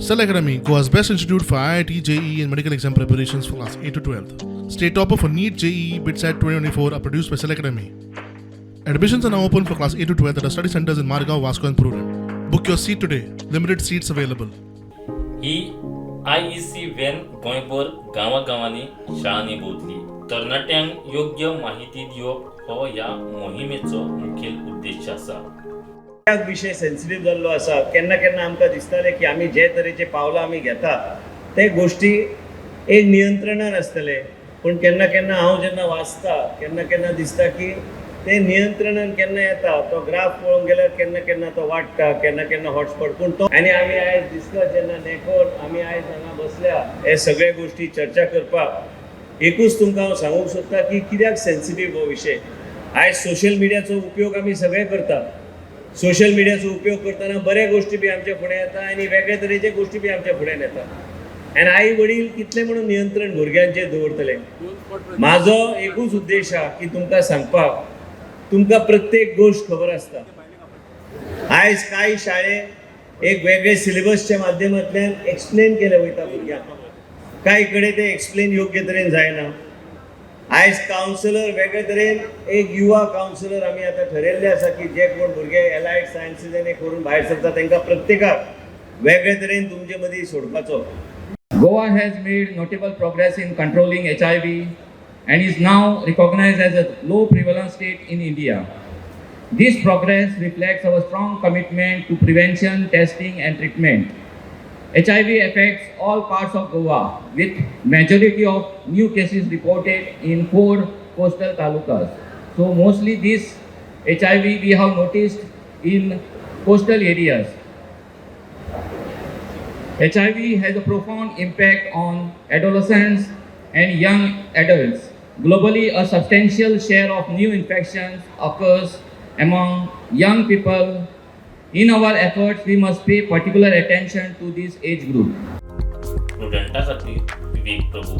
Cell Academy, Goa's best institute for IIT, JEE, and medical exam preparations for class 8 to 12. State topper for NEET, JEE, BITSAT 2024 are produced by Cell Academy. Admissions are now open for class 8 to 12 at our study centers in Margao, Vasco, and Prudent. Book your seat today. Limited seats available. He I E C van गोंयभर गांवागांवांनी शाळांनी भोंवतली. तरणाट्यांक योग्य माहिती दिवप हो ह्या मोहिमेचो मुखेल उद्देश आसा. कित्याक विशय सेन्सिटीव जाल्लो आसा. केन्ना केन्ना आमकां दिसतालें की आमी जे तरेचे पावलां आमी घेता ते गोश्टी एक नियंत्रणान आसतले, पूण केन्ना केन्ना हांव जेन्ना वाचता, केन्ना केन्ना दिसता की ते नियंत्रणान केन्ना येता. तो ग्राफ पळोवंक गेल्यार केन्ना केन्ना तो वाडटा, केन्ना केन्ना हॉटस्पॉट. पूण तो आनी आमी आयज डिस्कस जेन्ना नॅकोन आमी आयज हांगा बसल्या हे सगळे गोश्टी चर्चा करपाक, एकूच तुमकां हांव सांगूंक सोदता की कित्याक सेन्सिटीव हो विशय. आयज सोशल मिडियाचो उपयोग आमी सगळे करतात. सोशल मिडियाचो उपयोग करतना बऱ्या गोश्टी बी आमच्या फुडें येता आनी वेगळे तरेचे गोश्टी बी आमच्या फुड्यान येता. आनी आई वडील कितले म्हणून नियंत्रण भुरग्यांचेर दवरतले? म्हाजो एकूच उद्देश आहा की तुमकां सांगपाक, तुमकां प्रत्येक गोश्ट खबर आसता. आयज कांय शाळेन एक वेगळे सिलेबसच्या माध्यमांतल्यान एक्सप्लेन केलें वयता भुरग्यांक, कांय कडेन ते एक्सप्लेन योग्य तरेन जायना. आयज कावन्सिलर वेगळे तरेन एक युवा कावन्सिलर आमी आतां ठरयल्ले आसा की जे कोण भुरगे एलायड सायन्सीस आनी करून भायर सरता, तांकां प्रत्येकाक वेगळे तरेन तुमचे मदीं सोडपाचो. Goa has made notable progress in controlling HIV and is now recognized as a low prevalence state in India. This progress reflects our strong commitment to prevention, testing, and treatment. HIV affects all parts of Goa, with majority of new cases reported in four coastal talukas. So mostly this HIV we have noticed in coastal areas. HIV has a profound impact on adolescents and young adults. Globally, a substantial share of new infections occurs among young people. In our efforts, we must pay particular attention to this age group. प्रुडंटा खातीर विवेक प्रभू.